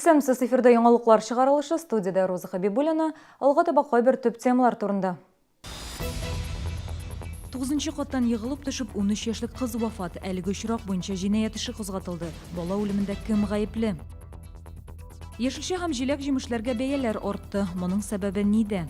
Исәнмесез, эфирда яңалыклар чыгарылышы, студиядә Роза Хәбибуллина. Алга таба кайбер төп темалар турында. Тугызынчы каттан егылып төшеп, 13 яшьлек кыз вафат. Әлеге очрак буенча җинаять эше кузгатылды. Бала үлемендә кем гаепле? Яшелчә һәм җиләк-җимешләргә бәяләр артты. Моның сәбәбе нидә?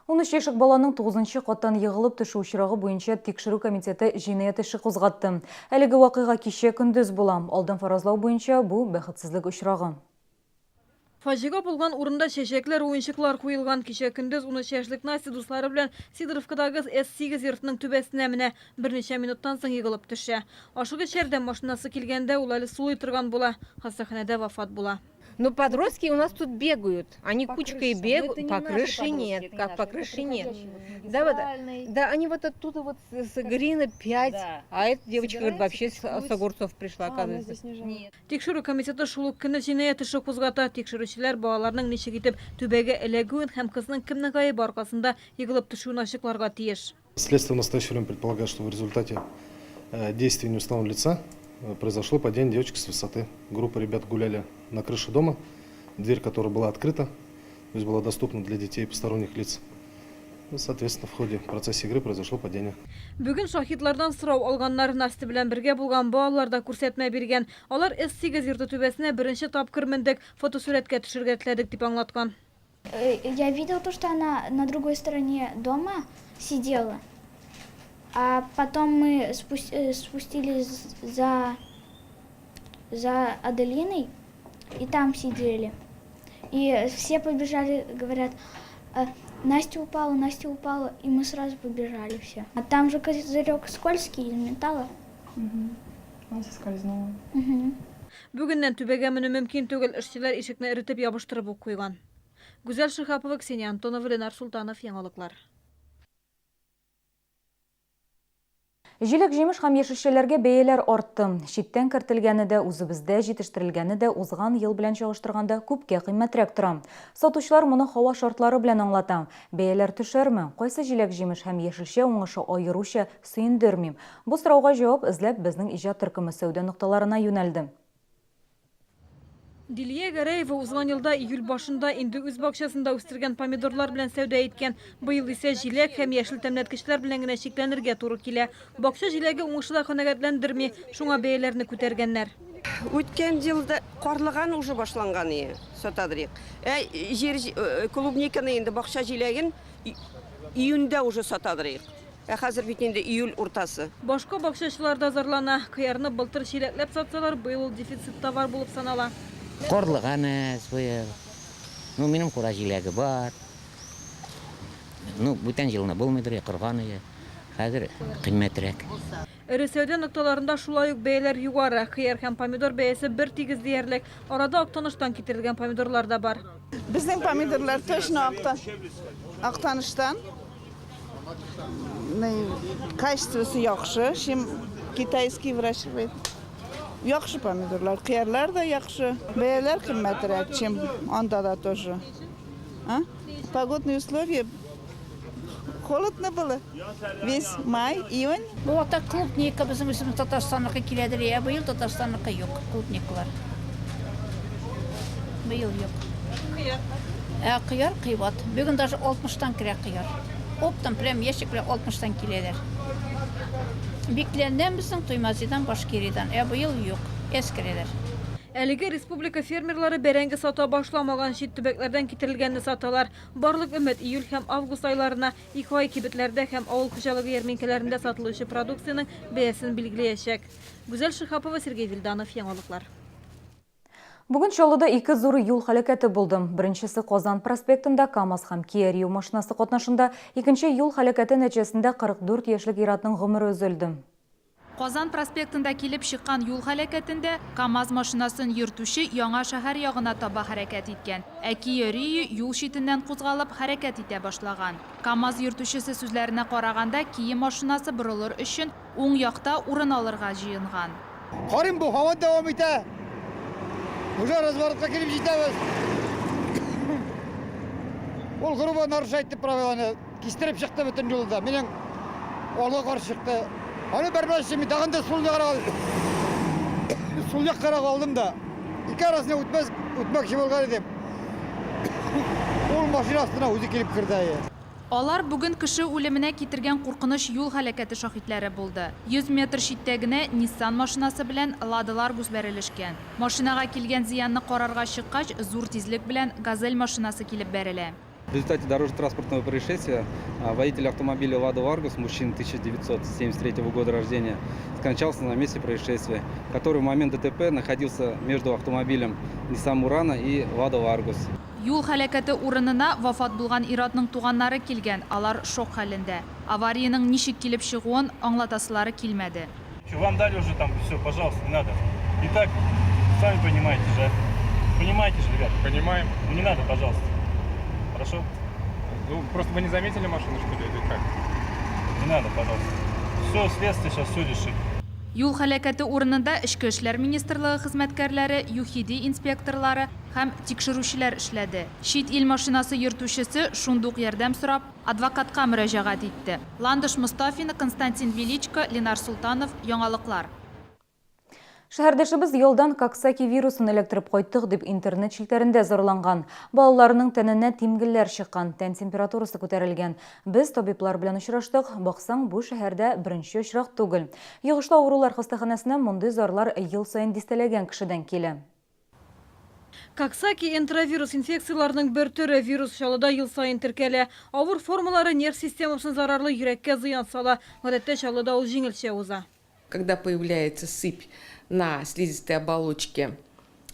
13 яшьлек баланың тугызынчы каттан егылып төшү очрагы буенча Тикшерү комитеты җинаять эше кузгатты. Әлеге вакыйга кичә көндез була. Алдан фаразлау буенча, бу, бәхетсезлек очрагы. Фаҗига булган урында чәчәкләр, уенчыклар куелган. Кичә көндез 13 яшьлек Настя дуслары белән Сидоровкадагы С-8 йортының түбәсенә менә. Берничә минуттан соң егылып төшә. Ашыгыч ярдәм машинасы килгәндә ул әле сулый торган була. Хастаханәдә вафат була. Ну, подростки у нас тут бегают. Они по кучкой бегают. По крыше нет. Как по крыше нет. Да, вот, да, они вот оттуда вот с Грина 5. Да. А эта девочка, говорит, вообще с огурцов пришла, а, оказывается. Нет. Тикшерү комитеты шул ук көнне җинаять эше кузгата. Тикшерүчеләр балаларның ничек итеп түбәгә эләгүен һәм кызның кемнең гаебе аркасында егылып төшүен ачыкларга тиеш. Следствие в настоящее время предполагает, что в результате э, действий неустановленного лица э, произошло падение девочки с высоты. Группа ребят гуляли на крыше дома, дверь которой была открыта, то есть была доступна для детей и посторонних лиц. Ну, соответственно, в ходе процесса игры произошло падение. Бүген шаһитлардан сорау алганнар. Настя белән бергә булган балалар да күрсәтмә биргән. Алар С-8 йорты түбәсенә беренче тапкыр мендек, фотосурәткә төшергә теләдек, дип аңлаткан. Э, я видел то, что она на другой стороне дома сидела. А потом мы э, спустились за, за Аделиной и там сидели. И все побежали, говорят, «Э, Настя упала, Настя упала, и мы сразу побежали все. А там же козырек скользкий из металла. Угу. Она соскользнула. Угу. Бүгеннән түбәгә менү мөмкин түгел, эшчеләр ишекне эретеп ябыштырып ук куйган. Гүзәл Шиһапова, Ксения Антонова, Ленар Султанов, Яңалыклар. Җиләк-җимеш һәм яшелчәләргә бәяләр артты. Читтән кертелгәне дә, үзебездә җитештерелгәне дә узган ел белән чагыштырганда күпкә кыйммәтрәк тора. Сатучылар моны һава шартлары белән аңлата. Бәяләр төшәрме? Кайсы җиләк-җимеш һәм яшелчә уңышы аеруча сөендерми? Бу сорауга җавап эзләп, безнең иҗат төркеме сәүдә нокталарына юнәлде. Дилия Гәрәева узган елда июль башында инде үз бакчасында үстергән помидорлар белән сәүдә иткән. Быел исә җиләк һәм яшел тәмләткечләр белән генә чикләнергә туры килә. Бакча җиләге уңышы да канәгатьләндерми, шуңа бәяләрне күтәргәннәр. Үткән елда карлыган уже башланган ие, сатадыр идек. Ә җир клубниканы инде бакча җиләген июньдә уже сатадыр идек. Ә хәзер бит инде июль уртасы. Башка бакчачылар да зарлана. Кыярны былтыр чиләкләп сатсалар, быел ул дефицит товар булып санала. Карлыган әз быел. Ну, минем кура җиләге бар. Ну, бүтән елны булмыйдыр, корган ие. Хәзер кыйммәтрәк. Эре сәүдә нокталарында шулай ук бәяләр югары. Кыяр һәм помидор бәясе бертигез диярлек. Арада Актаныштан китерелгән помидорлар да бар. Безнең помидорлар точно Актаныштан. Качествосы яхшы, чем китайский выращивает. Яхшы помидорлар, кыярлар да яхшы. Бәяләр кыйммәтрәк, чем анда да тоже. А? Погодные условия холодно было. Весь май, июнь. Бу вакытта клубника безнең үзебезнең Татарстанныкы киләдер, ә быел Татарстанныкы юк, клубникалар. Быел юк. Кыяр. Ә кыяр кыйбат. Бүген даже 60-тан керә кыяр. Оптом прям ящик белән 60-тан киләләр. Бикләннән безнең Туймазидан, Башкиридан. Ә быел юк. Әз керәләр. Әлеге республика фермерлары бәрәңге сата башламаган, чит төбәкләрдән китерелгәнне саталар. Барлык өмет июль һәм август айларына. Ике ай кибетләрдә һәм авыл хуҗалыгы ярминкәләрендә сатылучы продукциянең бәясен билгеләячәк. Гүзәл Шиһапова, Сергей Вильданов, Яңалыклар. Бүген Чаллыда ике зур юл һәлакәте булды. Беренчесе Казан проспектында КАМАЗ һәм Kia Rio машинасы катнашында, икенче юл һәлакәте нәтиҗәсендә 44 яшьлек ир-атның гомере өзелде. Казан проспектында килеп чыккан юл һәлакәтендә КАМАЗ машинасын йөртүче Яңа шәһәр ягына таба хәрәкәт иткән, ә Kia Rio юл читеннән кузгалып, хәрәкәт итә башлаган. КАМАЗ йөртүчесе сүзләренә караганда, Kia машинасы борылыр өчен Уң якта урын алырга җыенган. Карыйм, бу һаман дәвам итә. Уже разворотка килеп җитәбез. Ул грубо нарушать итте правиланы. Кистереп чыкты бөтен юлда. Минем алга каршы чыкты. Аны бәрмәс өчен мин тагын да сул яра. Сул яккарак алдым да, ике арасына үтмәс, үтмәкче булган идем. Ул машина астына үзе килеп керде. Әйе. Алар бүген кеше үлеменә китергән куркыныч юл һәлакәте шаһитләре булды. 100 метр читтә генә Ниссан машинасы белән Лада Ларгус бәрелешкән. Машинага килгән зыянны карарга чыккач, зур тизлек белән Газель машинасы килеп бәрелә. В результате дорожно-транспортного происшествия водитель автомобиля «Лада Ларгус», мужчина 1973 года рождения, скончался на месте происшествия, который в момент ДТП находился между автомобилем Nissan Murano и «Лада Ларгус». Юл һәлакәте урынына вафат булган ир-атның туганнары килгән, алар шок хәлендә. Авариянең ничек килеп чыгуын аңлатасылары килмәде. Че, вам дали уже там, все, пожалуйста, не надо. И так, сами понимаете же. Понимаете же, ребят? Понимаем. Ну не надо, пожалуйста. Хорошо? Ну, просто вы не заметили машину, что ли, или как? Не надо, пожалуйста. Все, следствие сейчас все решит. Юл һәлакәте урынында Эчке эшләр министрлыгы хезмәткәрләре, ЮХИДИ инспекторлары һәм тикшерүчеләр эшләде. Чит ил машинасы йөртүчесе шундук ярдәм сорап, адвокатка мөрәҗәгать итте. Ландыш Мостафина, Константин Величко, Ленар Солтанов, Яңалыклар. Шәһәрдәшебез ялдан Коксаки вирусын эләктереп кайттык дип интернет челтәрендә зарланган. Балаларының тәненә тимгелләр чыккан, тән температурасы күтәрелгән. Без табиблар белән очраштык. Баксаң, бу шәһәрдә беренче очрак түгел. Йогышлы авырулар хастаханәсенә мондый зарлар ел саен дистәләгән кешедән килә. Коксаки энтеровирус инфекцияләренең бер төре. Вирус Чаллыда ел саен теркәлә. Авыр формалары нерв системасын зарарлый, йөрәккә зыян сала. Гадәттә Чаллыда ул җиңелчә уза. Когда появляется сыпь на слизистой оболочке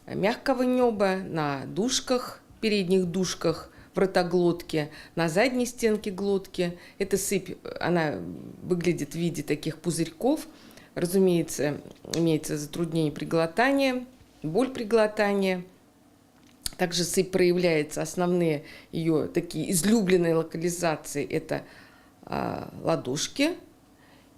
мягкого неба, на дужках, передних дужках в ротоглотке, на задней стенке глотки. Эта сыпь, она выглядит в виде таких пузырьков. Разумеется, имеется затруднение при глотании, боль при глотании. Также сыпь проявляется, основные ее такие излюбленные локализации – это ладошки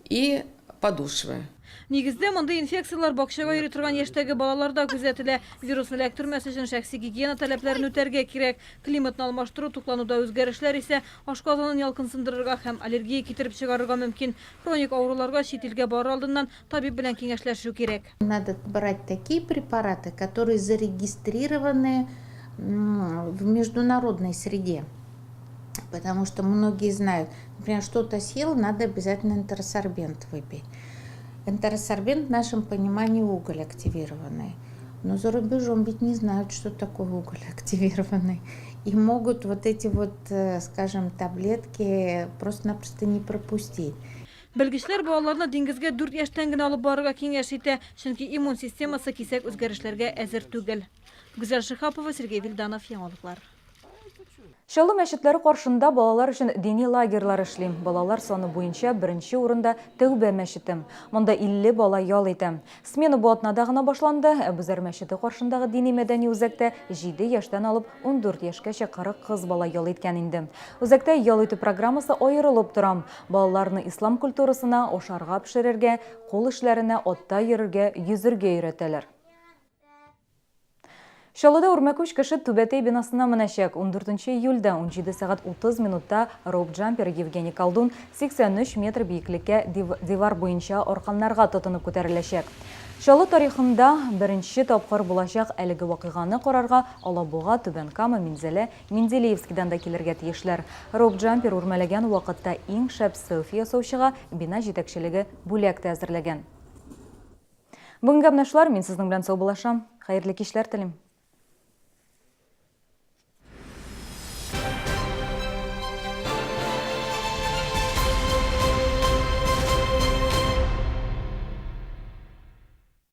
и подошвы. Нигездә мондый инфекцияләр бакчага йөри торган яшьтәге балаларда күзәтелә. Вирусны эләктермәс өчен шәхси гигиена таләпләрен үтәргә кирәк. Климатны алмаштыру, туклануда үзгәрешләр исә ашказанын ялкынсындырырга һәм аллергия китереп чыгарырга мөмкин. Хроник авыруларга чит илгә барыр алдыннан табиб белән киңәшләшү кирәк. Надо брать такие препараты, которые зарегистрированы в международной среде. Потому что многие знают, например, что-то съел, надо обязательно энтеросорбент выпить. Энтеросорбент в нашем понимании уголь активированный. Но за рубежом ведь не знают, что такое уголь активированный. И могут вот эти вот, скажем, таблетки просто-напросто не пропустить. Белгечләр балаларны диңгезгә 4 яшьтән генә алып барырга киңәш итә, чөнки иммун системасы кисәк үзгәрешләргә әзер түгел. Гүзәл Шиһапова, Сергей Вильданов, Яңалыклар. Чаллы мәчетләре каршында балалар өчен дини лагерьлар эшли. Балалар саны буенча беренче урында Тәүбә мәчете. Монда 50 бала ял итә. Смена бу атнада гына башланды. Әбүзәр мәчете каршындагы дини-мәдәни үзәктә 7 яшьтән алып 14 яшькәчә 40 кыз бала ял иткән инде. Үзәктә ял итү программасы аерылып тора. Балаларны ислам культурасына, ашарга пешерергә, кул эшләренә, атта йөрергә, йөзергә өйрәтәләр. Чаллыда үрмәкүч кеше Түбәтәй бинасына менәчәк. 14 июльдә 17 сәгать 30 минутта роуп-джампер Евгений Колдун 83 метр биеклеккә дивар буенча арканнарга тотынып күтәреләчәк. Чаллы тарихында беренче тапкыр булачак әлеге вакыйганы карарга Алабуга, Түбән Кама, Минзәлә, Менделеевскидан да килергә тиешләр. Роуп-джампер үрмәләгән вакытта иң шәп селфи ясаучыга бина җитәкчелеге бүләк тә әзерләгән. Бүгенгә менә шулар, мин сезнең белән саубуллашам. Хәерле кичләр телим.